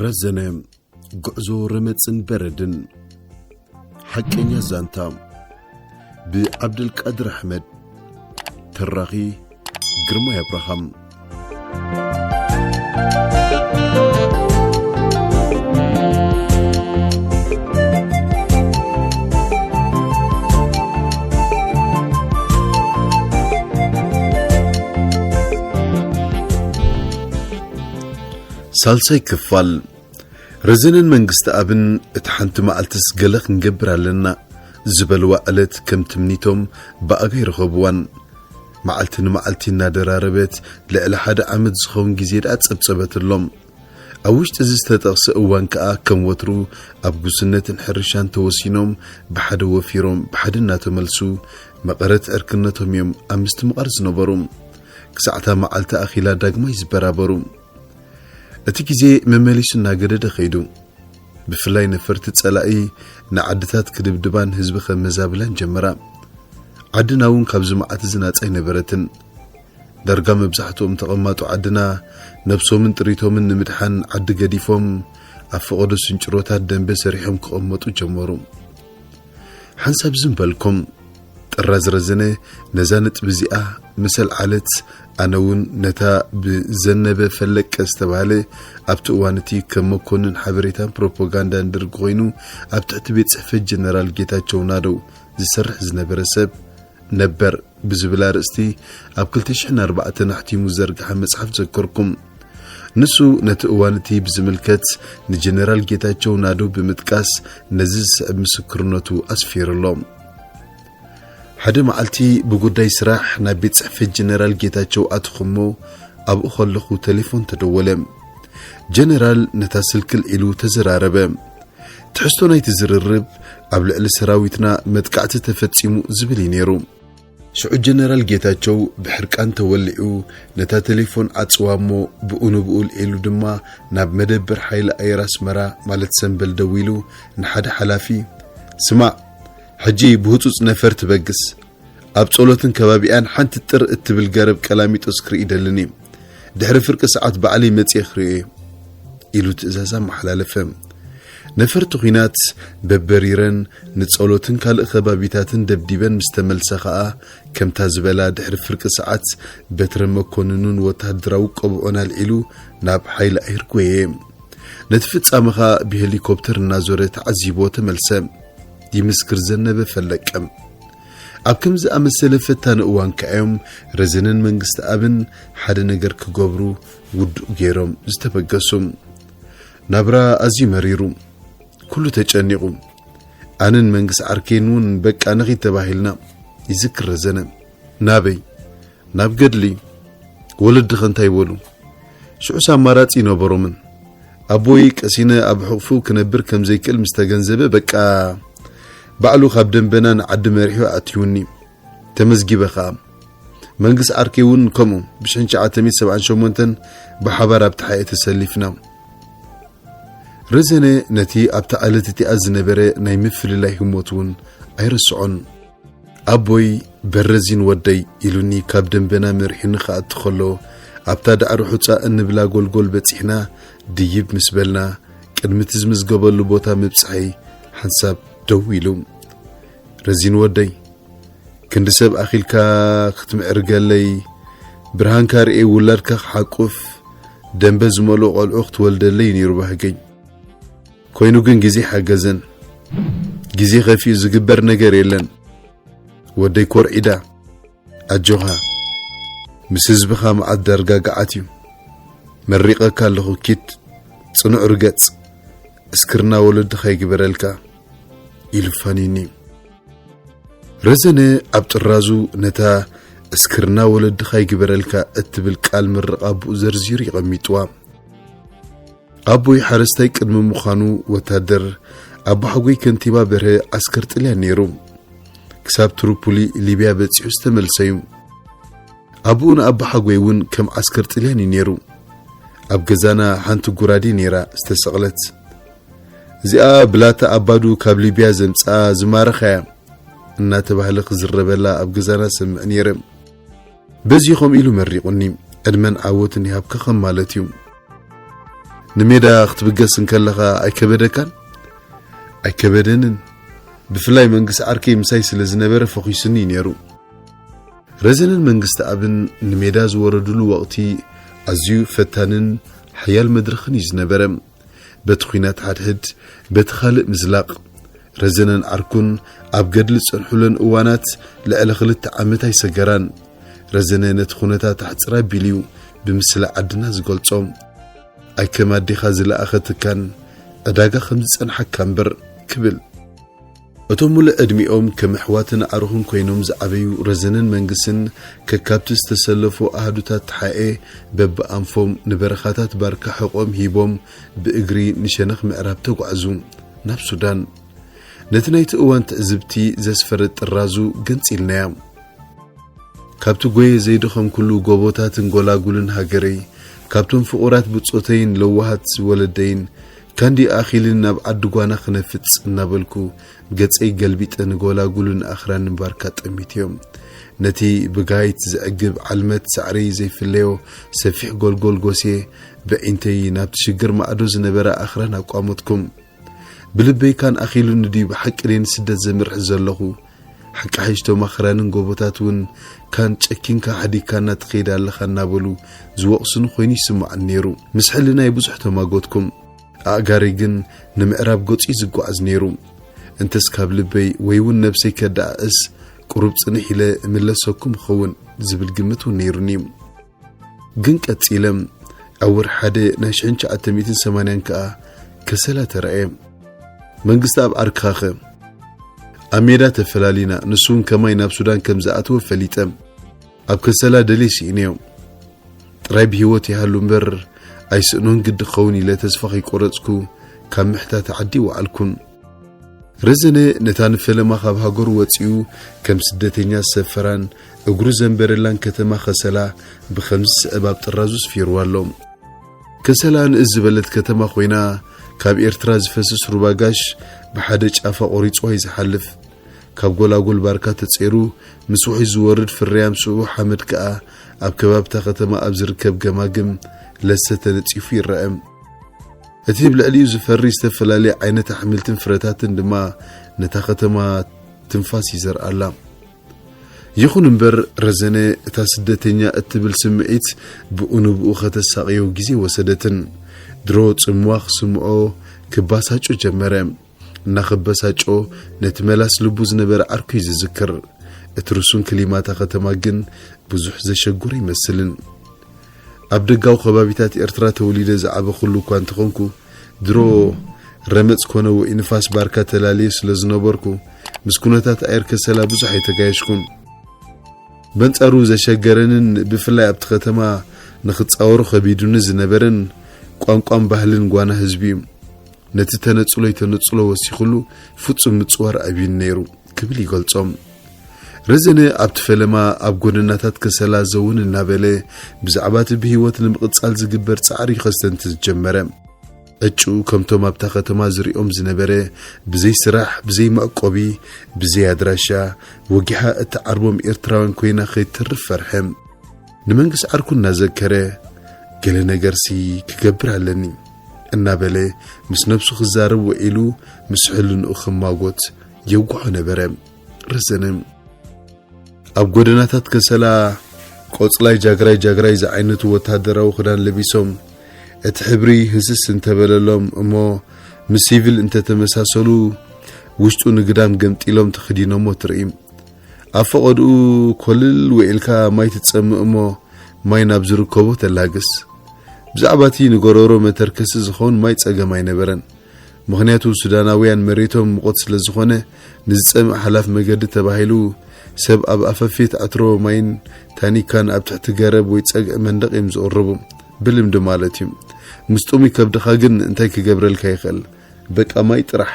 ረዘነ፣ ጉዕዞ ረመጽን በረድን። ሓቀኛ ዛንታ፣ ብዓብደልቃድር ኣሕመድ። ተራኺ፣ ግርማይ ኣብርሃም። ሳልሳይ ክፋል። ረዘነን መንግስቲ ኣብን እቲ ሓንቲ መዓልትስ ገለ ክንገብር ኣለና ዝበልዋ ዕለት ከም ትምኒቶም ብኣጋ ይረኸብዋን። መዓልቲ ንመዓልቲ እናደራረበት ልዕሊ ሓደ ዓመት ዝኸውን ግዜ ደኣ ጸብጸበትሎም። ኣብ ውሽጢ እዚ ዝተጠቕሰ እዋን ከኣ ከም ወትሩ ኣብ ጉስነትን ሕርሻን ተወሲኖም ብሓደ ወፊሮም ብሓደ እናተመልሱ መቐረት ዕርክነቶም እዮም ኣብ ምስትምቓር ዝነበሩ። ክሳዕታ መዓልቲ ኣኺላ ዳግማይ ዝበራበሩ። እቲ ግዜ መመሊሱ እናገደደ ኸይዱ። ብፍላይ ነፈርቲ ጸላኢ ንዓድታት ክድብድባን ህዝቢ ከመዛብላን ጀመራ። ዓድና እውን ካብዚ መዓት እዚ ናጻ ኣይነበረትን። ዳርጋ መብዛሕትኦም ተቐማጦ ዓድና ነብሶምን ጥሪቶምን ንምድሓን ዓዲ ገዲፎም ኣብ ፈቐዶ ስንጭሮታት ደንበ ሰሪሖም ክቐመጡ ጀመሩ። ሓንሳብ ዝም በልኩም። ጥራዝ ረዘነ ነዛ ነጥቢ እዚኣ ምስ ኣልዓለት፣ ኣነ እውን ነታ ብዘነበ ፈለቀ ዝተባህለ ኣብቲ እዋን እቲ ከም መኮንን ሓበሬታን ፕሮፓጋንዳን ደርጊ ኮይኑ ኣብ ትሕቲ ቤት ጽሕፈት ጀነራል ጌታቸው ናደው ዝሰርሕ ዝነበረ ሰብ ነበር ብዝብል ኣርእስቲ ኣብ ክልተ ሽሕን ኣርባዕተን ኣሕቲሙ ዝዘርግሐ መጽሓፍ ዘከርኩም። ንሱ ነቲ እዋን እቲ ብዝምልከት ንጀነራል ጌታቸው ናደው ብምጥቃስ ነዚ ዝስዕብ ምስክርነቱ ኣስፊሩ ኣሎ። ሓደ መዓልቲ ብጉዳይ ስራሕ ናብ ቤት ጽሕፈት ጀነራል ጌታቸው ኣትኹ እሞ ኣብኡ ከለኹ ቴሌፎን ተደወለ። ጀነራል ነታ ስልኪ ኣልዒሉ ተዘራረበ። ትሕዝቶ ናይቲ ዝርርብ ኣብ ልዕሊ ሰራዊትና መጥቃዕቲ ተፈጺሙ ዝብል እዩ ነይሩ። ሽዑ ጀነራል ጌታቸው ብሕርቃን ተወሊዑ ነታ ቴሌፎን ዓጽዋ እሞ ብኡ ንብኡ ኣልዒሉ ድማ ናብ መደበር ሓይሊ ኣየር ኣስመራ ማለት ሰምበል ደዊሉ ንሓደ ሓላፊ፣ ስማዕ፣ ሕጂ ብህጹጽ ነፈር ትበግስ፣ ኣብ ጸሎትን ከባቢኣን ሓንቲ ጥር እትብል ገረብ ቀላሚጦስ ክርኢ ደልን እየ። ድሕሪ ፍርቂ ሰዓት ባዕለይ መጽየ ክርእዮ እየ ኢሉ ትእዛዝ ኣመሓላለፈ። ነፈርቲ ኲናት በበሪረን ንጸሎትን ካልእ ከባቢታትን ደብዲበን ምስ ተመልሳ ኸኣ፣ ከምታ ዝበላ ድሕሪ ፍርቂ ሰዓት በትረ መኮንኑን ወተሃደራዊ ቆብዖን ኣልዒሉ ናብ ሓይሊ ኣየር ጐየየ። ነቲ ፍጻመ ኸኣ ብሄሊኮፕተር እናዞረ ተዓዚብዎ ተመልሰ። ይምስክር ዘነበ ፈለቀ። ኣብ ከምዚ ኣመሰለ ፈታኒ እዋን ከኣ እዮም ረዘነን መንግስቲ ኣብን ሓደ ነገር ክገብሩ ውዱእ ገይሮም ዝተበገሱ። ናብራ ኣዝዩ መሪሩ፣ ኩሉ ተጨኒቑ። ኣነን መንግስ ዓርከይን እውን በቃ ንኺድ ተባሂልና፣ ይዝክር ረዘነ። ናበይ? ናብ ገድሊ። ወለድኸ እንታይ በሉ? ሽዑስ ኣማራጺ ይነበሮምን። ኣቦይ ቀሲነ ኣብ ሕቑፉ ክነብር ከም ዘይክእል ምስ ተገንዘበ፣ በቃ ባዕሉ ካብ ደንበና ንዓዲ መሪሑ ኣእትዩኒ። ተመዝጊበ ኸኣ። መንግስ ዓርከይ እውን ከምኡ፣ ብሽሕን ትሽዓተ ሚእትን ሰብዓን ሸሞንተን ብሓባር ኣብቲ ሓይሊ ተሰሊፍና። ረዘነ ነቲ ኣብታ ዕለት እቲኣ ዝነበረ ናይ ምፍልላይ ህሞት እውን ኣይረስዖን። ኣቦይ፣ በረዚን ወደይ፣ ኢሉኒ ካብ ደንበና መሪሑኒ ክኣቱ ከሎ፣ ኣብታ ዳዕሮ ሑጻ እንብላ ጎልጎል በጺሕና ድይብ ምስ በልና፣ ቅድሚ እቲ ዝምዝገበሉ ቦታ ምብጻሐይ ሓንሳብ ደው ኢሉ። ረዚን ወደይ፣ ክንዲ ሰብ ኣኺልካ ክትምዕርገለይ፣ ብርሃንካ ርእየ ውላድካ ክሓቁፍ፣ ደንበ ዝመልኦ ቆልዑ ክትወልደለይ ነይሩ ባህገኝ። ኮይኑ ግን ግዜ ሓገዘን። ግዜ ከፊኡ ዝግበር ነገር የለን። ወደይ ኮርዒዳ፣ ኣጆኻ፣ ምስ ህዝብኻ መዓት ዳርጋ ገዓት እዩ። መሪቐካ ኣለኹ፣ ኪድ፣ ጽኑዕ ርገጽ፣ እስክርና ወለድኻ ይግበረልካ፣ ኢሉ ፋኒኒ። ረዘነ ኣብ ጥራዙ ነታ እስክርና ወለድኻ ይግበረልካ እትብል ቃል ምርቓ ኣቦኡ ዘርዚሩ የቐሚጥዋ። ኣቦይ ሓረስታይ ቅድሚ ምዃኑ ወታደር፣ ኣቦሓጎይ ከንቲባ በርሀ ዓስከር ጥልያን ነይሩ። ክሳብ ትሪፖሊ ሊብያ በጺሑ ዝተመልሰ እዩ። ኣቦኡ ንኣቦሓጎይ እውን ከም ዓስከር ጥልያን እዩ ነይሩ። ኣብ ገዛና ሓንቲ ጉራዴ ነይራ ዝተሰቕለት። እዚኣ ብላታ ኣባዱ ካብ ሊብያ ዘምጽኣ ዝማረኻያ እናተባህለ ክዝረበላ ኣብ ገዛና ሰምዕ ነይረ። በዚ ከምኡ ኢሉ መሪቑኒ፣ ዕድመን ዓወትን ይሃብካ ከም ማለት እዩ። ንሜዳ ክትብገስ እንከለኻ ኣይከበደካን? ኣይከበደንን። ብፍላይ መንግስቲ ዓርከይ ምሳይ ስለ ዝነበረ ፈኺሱኒ እዩ ነይሩ። ረዘነን መንግስቲ ኣብን ንሜዳ ዝወረዱሉ ወቕቲ ኣዝዩ ፈታንን ሓያል መድረኽን እዩ ዝነበረ። በቲ ኲናት ሓድሕድ፣ በቲ ካልእ ምዝላቕ፣ ረዘነን ዓርኩን ኣብ ገድሊ ዝጸንሑለን እዋናት ልዕሊ ክልተ ዓመት ኣይሰገራን። ረዘነ ነቲ ኩነታት ኣሕጽር ኣቢሉ እዩ ብምስሊ ዓድና ዝገልጾ። ኣይከም ኣዴኻ ዝለኣኸትካን ዕዳጋ ከም ዝጸንሓካ እምበር ክብል። እቶም ሙሉእ ዕድሚኦም ከም ኣሕዋትን ኣዕሩኽን ኮይኖም ዝዓበዩ ረዘነን መንግስን ከካብቲ ዝተሰለፉ ኣሃዱታት ተሓኤ በብኣንፎም ንበረኻታት ባርካ ሕቖም ሂቦም ብእግሪ ንሸነኽ ምዕራብ ተጓዕዙ ናብ ሱዳን። ነቲ ናይቲ እዋን ትዕዝብቲ ዘስፈረ ጥራዙ ገንጺልናያ። ካብቲ ጎየ ዘይደኸምኩሉ ጎቦታትን ጎላጉልን ሃገረይ፣ ካብቶም ፍቑራት ብጾተይን ለዋሃት ወለደይን ካንዲ ኣኺልን ናብ ዓዲ ጓና ክነፍጽ እናበልኩ ገጸይ ገልቢጠ ንጎላጉልን ኣኽራንን ባርካ ጠሚትዮም። ነቲ ብጋይት ዝዕግብ ዓልመት ሳዕሪ ዘይፍለዮ ሰፊሕ ጎልጎል ጎስየ ብዒንተይ ናብቲ ሽግር ማዕዶ ዝነበረ ኣኽራን ኣቋመጥኩም። ብልበይ ካን ኣኺሉኒ ድዩ ብሓቂ ደይ ንስደት ዘምርሕ ዘለኹ? ሓቂ ሓይሽቶም ኣኽራንን ጎቦታት እውን ካን ጨኪንካ ሓዲግካና ትኸይድ ኣለኻ እናበሉ ዝወቕሱኒ ኮይኑ ይስምዓኒ ነይሩ። ምስ ሕልናይ ብዙሕ ተማጎትኩም። ኣእጋረይ ግን ንምዕራብ ገጹ እዩ ዝጓዓዝ ነይሩ። እንተስ ካብ ልበይ ወይ እውን ነብሰይ ከደኣእስ ቁሩብ ጽንሕ ኢለ እምለሰኩም እኸውን ዝብል ግምት እውን ነይሩኒ። ግን ቀጺለ ኣብ ወርሒ ሓደ ናይ ሽሕን ትሽዓተ ሚእትን ሰማንያን ከኣ ከሰላ ተራእየ። መንግስቲ ኣብ ዓርክኻኸ? ኣብ ሜዳ ተፈላሊና፣ ንሱ እውን ከማይ ናብ ሱዳን ከም ዝኣተወ ፈሊጠ። ኣብ ከሰላ ደልየ ስኢነዮ። ጥራይ ብህይወት ይሃሉ እምበር ኣይስእኖን ግዲ ክኸውን ኢለ ተስፋ ከይቆረጽኩ ካብ ምሕታት ዓዲ ወዓልኩን። ረዘነ ነታ ንፈለማ ካብ ሃገሩ ወጺኡ ከም ስደተኛ ዝሰፈራን እግሩ ዘንበረላን ከተማ ከሰላ ብኸምዚ ዝስዕብ ኣብ ጥራዙ ስፊርዋ ኣሎ። ከሰላ ንእስ ዝበለት ከተማ ኮይና ካብ ኤርትራ ዝፈስስ ሩባ ጋሽ ብሓደ ጫፋ ቆሪጽዋ እዩ ዝሓልፍ። ካብ ጎላጉል ባርካ ተጸይሩ ምስ ውሑጅ ዝወርድ ፍርያም ስዑ ሓመድ ከኣ ኣብ ከባብታ ከተማ ኣብ ዝርከብ ገማግም ለሰ ተነጺፉ ይረአ። እቲ ኣብ ልዕሊኡ ዝፈሪ ዝተፈላለየ ዓይነት ኣሕምልትን ፍረታትን ድማ ነታ ከተማ ትንፋስ ይዘርኣላ። ይኹን እምበር ረዘነ እታ ስደተኛ እትብል ስምዒት ብኡ ንብኡ ከተሳቕዮ ግዜ ወሰደትን። ድሮ ጽምዋ ክስምዖ ክባሳጮ ጀመረ። እናኸበሳጮ ነቲ መላስ ልቡ ዝነበረ ዓርኩ እዩ ዝዝክር። እቲ ርሱን ክሊማታ ከተማ ግን ብዙሕ ዘሸጉር ይመስልን። ኣብ ደጋዊ ከባቢታት ኤርትራ ተወሊደ ዝዓበኹሉ እኳ እንተኾንኩ፣ ድሮ ረመጽ ኮነ ውዑይ ንፋስ ባርካ ተላልየ ስለ ዝነበርኩ፣ ምስ ኩነታት ኣየር ከሰላ ብዙሕ ኣይተጋየሽኩን። በንጻሩ ዘሸገረንን ብፍላይ ኣብቲ ከተማ ንኽጻወሮ ከቢዱኒ ዝነበረን ቋንቋን ባህልን ጓና ህዝቢ እዩ። ነቲ ተነጽሎይ ተነጽሎ ወሲኹሉ ፍጹም ምጽዋር ኣብዩኒ ነይሩ ክብል ይገልጾም። ረዘነ ኣብቲ ፈለማ ኣብ ጎደናታት ከሰላ ዘውን እናበለ ብዛዕባ እቲ ብህይወት ንምቕጻል ዝግበር ጻዕሪ ከስተንትን ጀመረ። ዕጭኡ ከምቶም ኣብታ ከተማ ዝሪኦም ዝነበረ ብዘይ ስራሕ፣ ብዘይ መዕቆቢ፣ ብዘይ ኣድራሻ፣ ወጊሓ እትዓርቦም ኤርትራውያን ኮይና ከይትርፍ ፈርሐ። ንመንግስ ዓርኩ እናዘከረ፣ "ገለ ነገርሲ ክገብር ኣለኒ" እናበለ ምስ ነብሱ ክዛረብ ውዒሉ ምስ ሕልንኡ ክማጎት የውግሖ ነበረ። ረዘነ ኣብ ጎደናታት ከሰላ ቆጽላይ ጃግራይ ጃግራይ ዝዓይነቱ ወተሃደራዊ ክዳን ለቢሶም፣ እቲ ሕብሪ ህስስ እንተበለሎም እሞ ምስ ሲቪል እንተተመሳሰሉ፣ ውሽጡ ንግዳም ገምጢሎም ተኸዲኖሞ ትርኢ። ኣብ ፈቐድኡ ኮልል ውዒልካ ማይ ትጸምእ እሞ ማይ ናብ ዝርከቦ ተላግስ። ብዛዕባ እቲ ንጎረሮ መተርከሲ ዝኸውን ማይ ጸገም ኣይነበረን። ምኽንያቱ ሱዳናውያን መሬቶም ምቑት ስለ ዝኾነ፣ ንዝጸምእ ሓላፍ መገዲ ተባሂሉ ሰብ ኣብ ኣፈፌት ዕትሮ ማይን ታኒካን ኣብ ትሕቲ ገረብ ወይ ጸግዒ መንደቕ እዮም ዝቕርቡ። ብልምዲ ማለት እዩ። ምስ ጥሙይ ከብድኻ ግን እንታይ ክገብረልካ ይኽእል? በቃ ማይ ጥራሕ።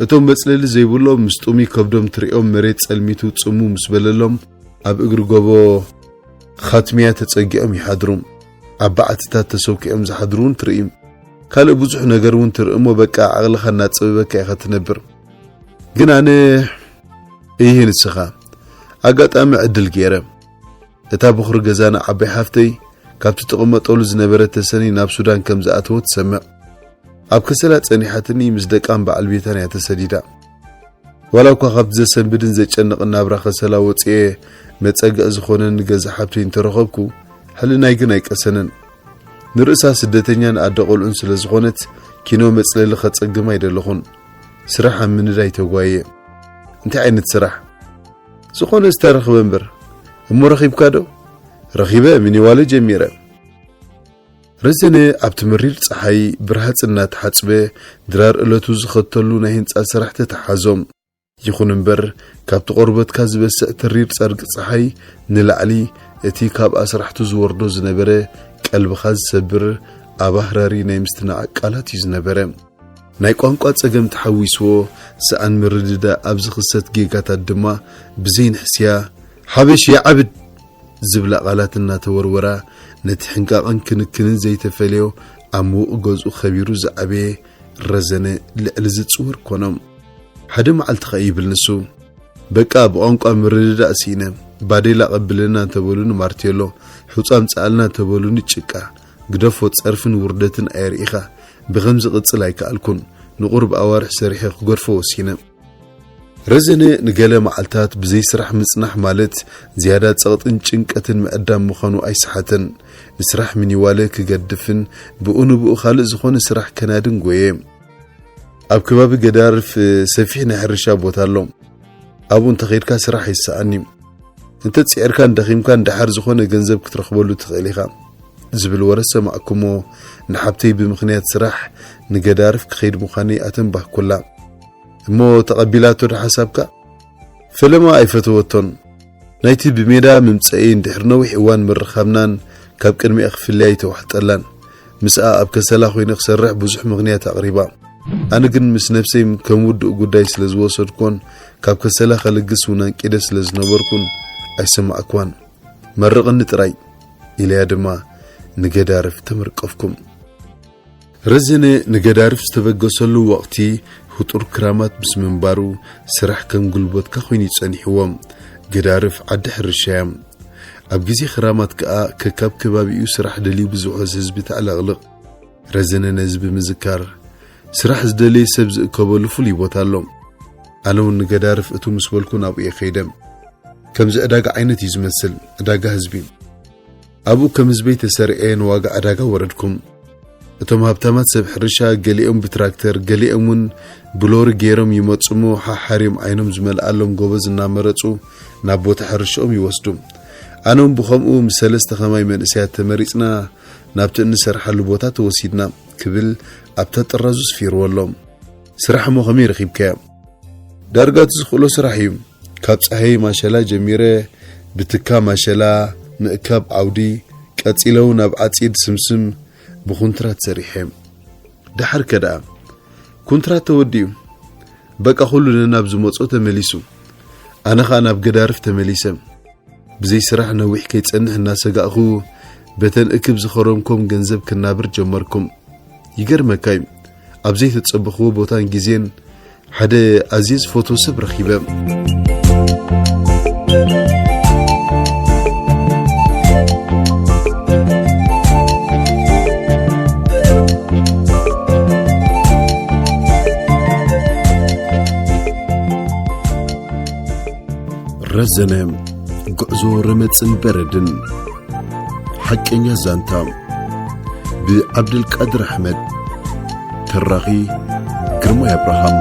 እቶም መጽለሊ ዘይብሎም ምስ ጥሙይ ከብዶም ትሪኦም መሬት ጸልሚቱ ጽሙ ምስ በለሎም ኣብ እግሪ ጎቦ ኻትሚያ ተጸጊዖም ይሓድሩ። ኣብ በዓትታት ተሰኪዖም ዝሓድሩ እውን ትርኢ። ካልእ ብዙሕ ነገር እውን ትርኢ እሞ በቃ ዓቕልኻ እናጸበበካ ኢኻ ትነብር። ግን ኣነ እይህ ንስኻ ኣጋጣሚ ዕድል ገይረ እታ በኹሪ ገዛና ዓባይ ሓፍተይ ካብቲ ትቕመጠሉ ዝነበረ ተሰኒ ናብ ሱዳን ከም ዝኣተወ ትሰምዕ። ኣብ ከሰላ ጸኒሓትኒ ምስ ደቃን በዓል ቤታን እያ ተሰዲዳ። ዋላ እኳ ካብቲ ዘሰንብድን ዘጨንቕን ናብራ ከሰላ ወጽኤ መጸግዒ ዝኾነኒ ገዛ ሓብተይ እንተረኸብኩ፣ ሕልናይ ግን ኣይቀሰነን። ንርእሳ ስደተኛን ኣደ ቆልዑን ስለ ዝኾነት፣ ኪኖ መጽለሊ ከጸግም ኣይደለኹን። ስራሕ ኣብ ምንዳይ ተጓየ። እንታይ ዓይነት ስራሕ? ዝኾነ ዝተረኽበ እምበር። እሞ ረኺብካ ዶ? ረኺበ፣ ሚኒዋለ ጀሚረ። ረዘነ ኣብቲ መሪር ጸሓይ ብርሃጽ እናተሓጽበ፣ ድራር እለቱ ዝኸተሉ ናይ ህንጻ ስራሕ ተተሓዞም። ይኹን እምበር፣ ካብቲ ቆርበትካ ዝበስዕ ተሪር ጸርጊ ጸሓይ ንላዕሊ፣ እቲ ካብ ኣስራሕቱ ዝወርዶ ዝነበረ ቀልብኻ ዝሰብር ኣባህራሪ ናይ ምስትናዕ ቃላት እዩ ዝነበረ። ናይ ቋንቋ ጸገም ተሓዊስዎ፣ ሰኣን ምርድዳእ ኣብ ዝኽሰት ጌጋታት ድማ ብዘይንሕስያ፣ "ሓበሽ ይዓብድ!" ዝብላ ቃላት እናተወርወራ፣ ነቲ ሕንቃቕን ክንክንን ዘይተፈልዮ ኣብ ምዉቕ ገዝኡ ከቢሩ ዝዓበየ ረዘነ ልዕሊ ዝጽወር ኮኖም። ሓደ መዓልቲ ኸኣ ይብል ንሱ፣ "በቃ ብቋንቋ ምርድዳእ ስኢነ፣ ባዴላ ቀብለና እንተበሉኒ ማርቴሎ፣ ሑጻ ኣምጽኣልና እንተበሉኒ ጭቃ፣ ግደፎ ጸርፍን ውርደትን ኣየርኢኻ፣ ብኸምዚ ቕጽል ኣይከኣልኩን፣ ንቑሩብ ኣዋርሕ ሰሪሐ ክገድፎ ወሲነ።" ረዘነ ንገለ መዓልታት ብዘይ ስራሕ ምጽናሕ ማለት ዝያዳ ጸቕጥን ጭንቀትን ምዕዳም ምዃኑ ኣይሰሓተን። ንስራሕ ሚኒዋለ ክገድፍን ብኡ ንብኡ ካልእ ዝኾነ ስራሕ ከናድን ጎየ። ኣብ ከባቢ ገዳርፍ ሰፊሕ ናይ ሕርሻ ቦታ ኣሎ። ኣብኡ እንተኸይድካ ስራሕ ኣይሰኣን እዩ። እንተ ጽዒርካን ደኺምካን ደሓር ዝኾነ ገንዘብ ክትረኽበሉ ትኽእል ኢኻ ዝብል ወረ ሰማዕኩሞ። ንሓብተይ ብምኽንያት ስራሕ ንገዳርፍ ክኸይድ ምዃነይ ኣተንባህኩላ። እሞ ተቐቢላቶ ዶ ሓሳብካ? ፈለማ ኣይፈተወቶን። ናይቲ ብሜዳ ምምጸኤይ እንድሕር ነዊሕ እዋን ምርኻብናን ካብ ቅድሚኣ ክፍለያ ኣይተዋሕጠላን። ምስኣ ኣብ ከሰላ ኮይነ ክሰርሕ ብዙሕ ምኽንያት ኣቕሪባ። ኣነ ግን ምስ ነብሰይ ከም ውዱእ ጉዳይ ስለ ዝወሰድኮን ካብ ከሰላ ከልግስ እውን ኣንቂደ ስለ ዝነበርኩን ኣይሰማዕኩዋን። "መርቕኒ ጥራይ" ኢለያ ድማ ንገዳርፍ ተመርቀፍኩም። ረዘነ ንገዳርፍ ዝተበገሰሉ ወቕቲ ህጡር ክራማት ምስ ምንባሩ፣ ስራሕ ከም ጉልበትካ ኮይኑ ጸኒሕዎም። ገዳርፍ ዓዲ ሕርሻ እያ። ኣብ ግዜ ክራማት ከኣ ከካብ ከባቢኡ ስራሕ ደልዩ ብዝውሕዝ ህዝቢ ተዕለቕልቕ። ረዘነ ነዚ ብምዝካር፣ ስራሕ ዝደለየ ሰብ ዝእከበሉ ፍሉይ ቦታ ኣሎ። ኣነ እውን ንገዳርፍ እቱ ምስ በልኩ ናብኡ እየ ከይደ። ከምዚ ዕዳጋ ዓይነት እዩ ዝመስል፣ ዕዳጋ ህዝቢ። ኣብኡ ከም ህዝበይ ተሰሪዐ ንዋጋ ዕዳጋ ወረድኩም። እቶም ሃብታማት ሰብ ሕርሻ፣ ገሊኦም ብትራክተር፣ ገሊኦም እውን ብሎሪ ገይሮም ይመጹ እሞ፣ ሓሓር እዮም ዓይኖም ዝመልኣሎም ጎበዝ እናመረጹ ናብ ቦታ ሕርሽኦም ይወስዱ። ኣነ እውን ብኸምኡ ምስ ሰለስተ ከማይ መንእሰያት ተመሪጽና ናብቲ እንሰርሓሉ ቦታ ተወሲድና ክብል ኣብታ ጥራዙ ስፊርዎ ኣሎ። ስራሕ እሞ ከመይ ረኺብካዮ? ዳርጋ እቲ ዝኽእሎ ስራሕ እዩ። ካብ ጸሃይ ማሸላ ጀሚረ፣ ብትካ ማሸላ፣ ምእካብ ዓውዲ፣ ቀጺለ እውን ኣብ ዓጺድ ስምስም ብኹንትራት ሰሪሐ። ደሓርከ ደኣ? ኩንትራት ተወዲኡ። በቃ ኩሉ ነናብ ዝመጾ ተመሊሱ። ኣነ ኸኣ ናብ ገዳርፍ ተመሊሰ። ብዘይ ስራሕ ነዊሕ ከይጸንሕ እናሰጋእኹ፣ በተን እክብ ዝኸረምኮም ገንዘብ ክናብር ጀመርኩም። ይገርመካ እዩ፣ ኣብ ዘይተጸበኽዎ ቦታን ግዜን ሓደ ኣዝየ ዝፈትዎ ሰብ ረኺበ። ረዘነ፣ ጉዕዞ ረመጽን በረድን። ሓቀኛ ዛንታ፣ ብዓብደልቃድር ኣሕመድ። ተራኺ፣ ግርማይ ኣብርሃም።